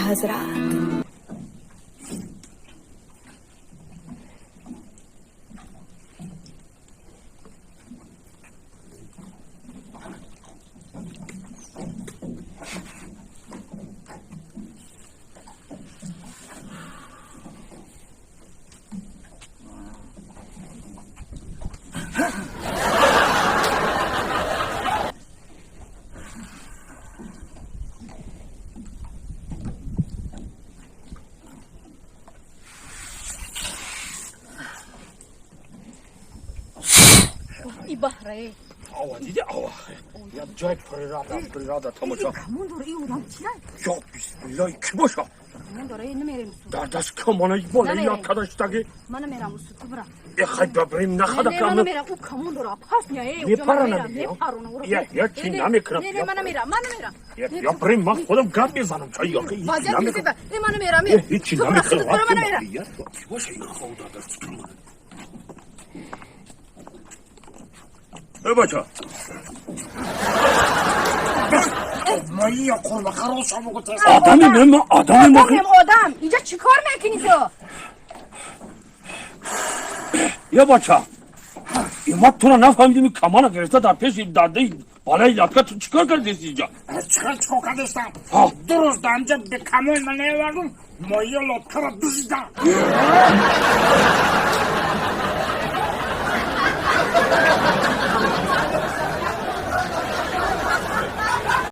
हजरात। И баҳрае. Ава, диди, ава. Я ҷой природа, природа тамошо. Камон дора, и одам чия? Я бисмиллаҳ, ки боша? Камон дора, намерем су. Дар даст камона болаи Намерем. якадаштаги. Ман намерам су, ту бира. Э, хай бабрем нахада Не, ман кам. намерам, ӯ камон дора, пас не, э, Мепарана, мепарона. Я, я чи намекунам. Не, не, ман намерам, ман намерам. Я, я брем, ман худам гап мезанам. Чай яхи ҳеҷ Вазият намекунам. мезиба. Не, ман намерам. Э, ҳеҷ Ту бира, намекунам. худат бира, ман намерам. Я, ки боша ин хода даст камона? Э, бача. Мои қурбақаро шамогутест. Одами мема, одами ма. Одам, одам. Инҷа чӣ кор мекунӣ ту? Я бача. Има тура нафаҳмидим, камона гирифта дар пеши дардаи балаи латка ту чӣ кор кардеси инҷа? Чикар чикор кардестам? Ҳа. 2 рӯз данҷа бе камон ма наовардум, мои лодкаро дуздидам.